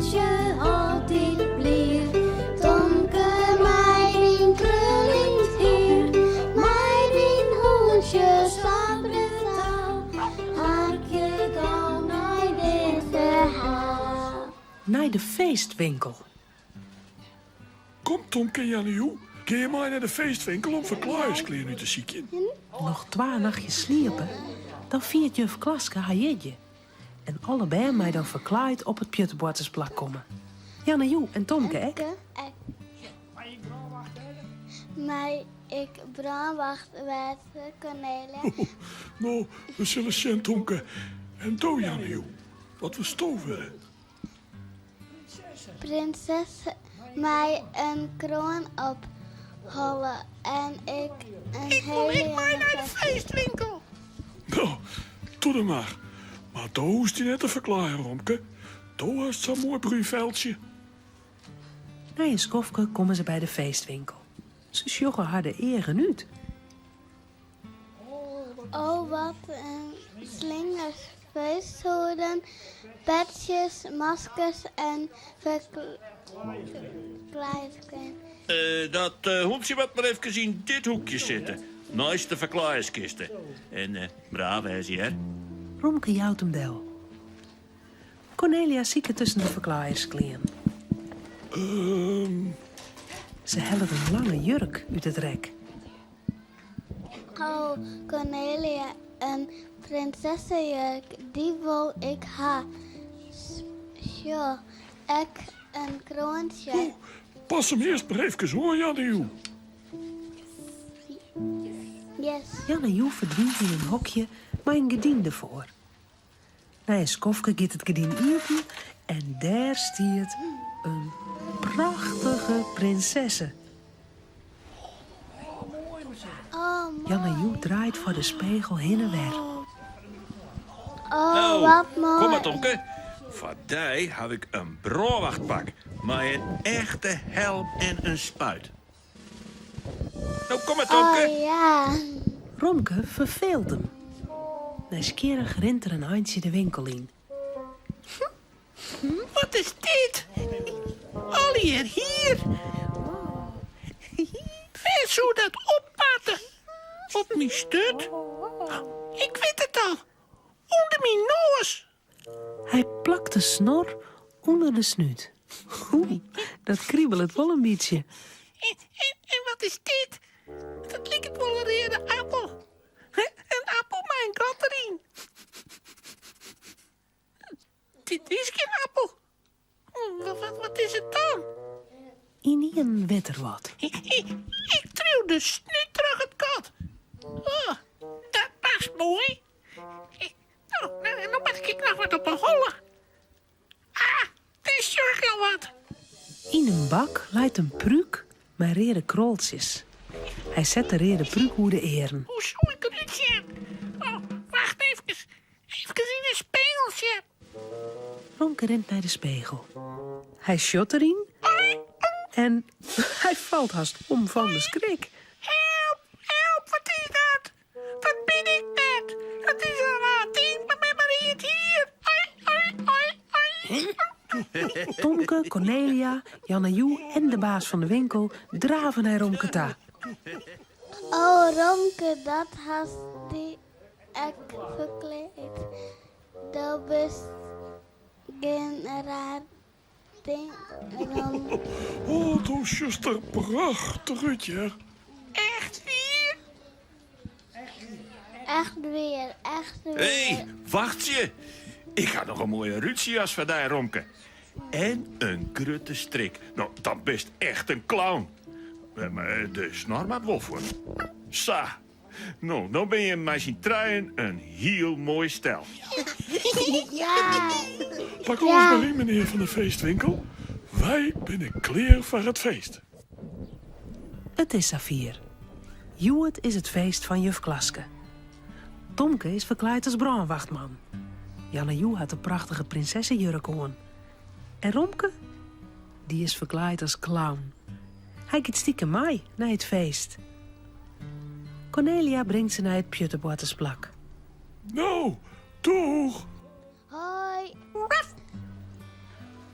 meitsje altyd blier. Tomke mei dyn krullend hier, mei dyn hûntsje sa brutaal, harkje gau nei dit ferhaal. Nei de feestwinkel. Kom Tomke en Jannejoe, gean mei nei de feestwinkel om ferklaaiersklean út te sykjen. Noch twa nachtjes sliepe, dan fiert juf Klaske har jierdei. En alle bern mei dan ferklaaid op it pjutteboartersplak komme. Jannejoe en Tomke ek. Mei ik brânwacht wêze, Kornelia? No, we sille sjen Tomke. En do Jannejoe, wat wolsto wurde? Prinsesse mei in kroan op holle en ik in Ik wol hele ek mei jonge nei de vest. feestwinkel. No, doe dan mar. Mar do hoechst dy net te ferklaaien, Romke. Do hast sa'n moai brún feltsje. Nei in skoftke komme se by de feestwinkel. Se sjogge har de eagen út. Oh, wat in slingers, feesthoeden, petsjes, maskers en ferklaaiersklean. Dat hûntsje moat mar efkes yn dit hoekje sitte, neist de ferklaaierskiste. En braaf wêze, hear. Romke jout him del. Kornelia siket tusken de ferklaaiersklean. Se hellet in lange jurk út it rek. Oh, Kornelia, in prinsessejurk, dy wol ik ha. Sjoch, ek in kroantsje. Oh, pas him earst mar efkes oan, Jannejoe. Yes. Jannejoe ferdwynt yn in hokje mei in gerdyn derfoar. Nei in skoftke giet it gerdyn iepen en dêr stiet in prachtige prinsesse. Jannejoe draait foar de spegel hinne wer. Oh, wat moai. Kom mar, Tomke. Foar dy haw ik in brânwachtpak mei in echte helm en in spuit. No, kom mar, Tomke. Oh, ja. Romke ferfeelt him. Nijsgjirrich rint er in eintsje de winkel yn. Wat is dit? Allegear hier. Wêr soe dat op moatte? Op myn sturt? Ik wit it al. Under myn noas. Hy plakt de snor ûnder de snút. Oei, dat kribelet wol in bytsje. En, en, en wat is dit? Dat liket wol in reade appel. In appel mei in gat deryn. Dit is gjin appel. Wat is it dan? Ynienen wit er wat. Ik triuw de snút troch it gat. Oh, dat past moai. No, no moat ik noch wat op 'e holle. Ah, dêr sjoch ik al wat. Yn in bak leit in prúk mei reade kroltsjes. Hy set de reade prúk oer de earen. Hoe soe ik derút sjen? Oh, wacht efkes. Efkes yn 'e spegel sjen. Romke rint nei de spegel. Hy sjocht deryn en hy falt hast om fan de skrik. Help, help, wat is dat? Wat bin ik net? Dat is in raar ding, mar mei mar eat hier. Ai, ai, ai, ai. Tomke, Kornelia, Jannejoe en de baas fan de winkel drave nei Romke ta. Oh Romke, dat hast dy ek ferkleed. Do bist gjin raar ding, Romke. Oh, do sjochst der prachtich út, hear. Echt wier? Echt wier, echt wier. Hé, wachtsje! Ik ha noch in moaie rútsjejas foar dy, Romke. En in grutte strik. No, dan bist echt in clown. Mar de snor moat wol fuort. Sa. No, no binne jim mei syn trijen in hiel moai stel. Ja! Pak alles mar yn, menear fan de feestwinkel. Wy binne klear foar it feest. It is safier. Hjoed is it feest fan juf Klaske. Tomke is ferklaaid as brânwachtman. Jannejoe hat de prachtige prinsessejurk oan. En Romke? Dy is ferklaaid as clown. Hy giet stikem mei nei it feest. Kornelia bringt se nei it pjutteboartersplak. No, doeg! Hoi!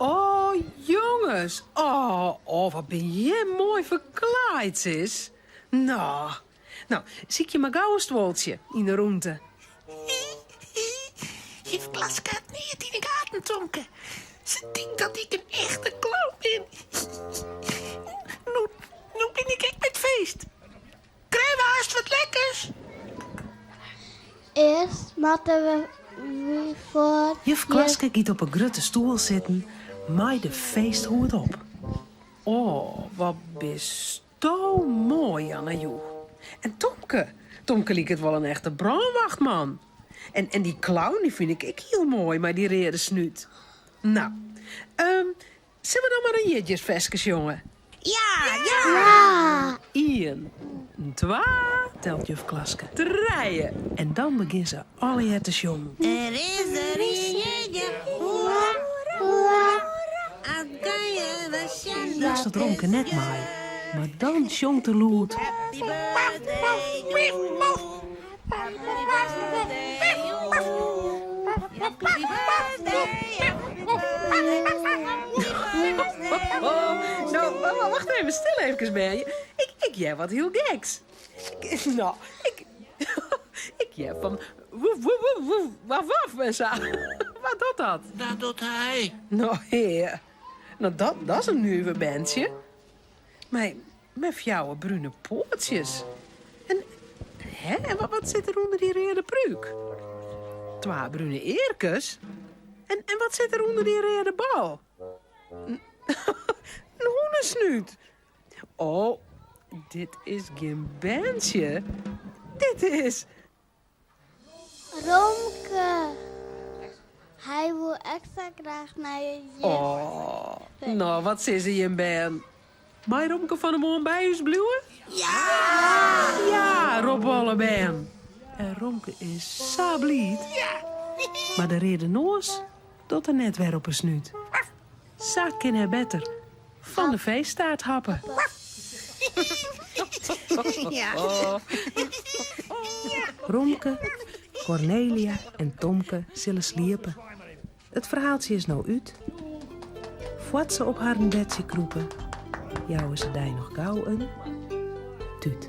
Oh, jonges. Oh, oh, wat bin jim moai ferklaaid, sis. No, no, sykje mar gau in stuoltsje yn de rûnte. Juf Klaske hat neat yn 'e gaten, Tomke. Se tinkt dat ik in echte clown bin. No, no bin ik ek by it feest. Krije we hast wat lekkers? Earst moatte we foar. Juf Klaske giet op 'e grutte stoel sitten mei de feesthoed op. O, wat bisto moai, Janna Joe. En Tomke, Tomke liket wol in echte brânwachtman. En, en dy clown dy fyn ik ek hiel moai mei dy reade snút. No, um, sille we dan mar in jierdeisferske sjonge? Ja, ja! Ien, twa, telt juf Klaske. Trije. En dan begjinne se allegear te sjongen. Der is der in jierdei, hoera, hoera. At kan je we sjen Earst docht Romke net mei, mar dan sjongt er lûd. Happy birthday to you. Happy birthday to you. Happy birthday, happy birthday, happy birthday. No, wacht even, stil efkes, bern. Ik, ik hear wat hiel geks. Ik, no, ik, ik hear fan woef, woef, woef, woef, waf, waf en sa. Wat docht dat? Dat docht hy. No, hear. No, dat, dat is in nuver bandsje. Mei, mei fjouwer brune poatsjes. En, hè, en wat, wat sit der ûnder dy reade prúk? Twa brune earkes? En, en wat sit der ûnder dy reade bal? In hûnesnút. Oh, dit is gjin bandsje. Dit is Romke. Hy woe ek sa graach nei it juf. Oh, no, wat sizze jim bern? Mei Romke fan 'e moarn by ús bliuwe? Ja! Ja, roppe alle bern. En Romke is sa bliid. Mar de reade noas docht er net wer op 'e snút. Sa kin hy better fan de feesttaart happe. Romke, Kornelia en Tomke sille sliepe. It ferhaaltsje is no út. Foar't se op harren bedsje krûpe, jouwe se dy noch gau in tút.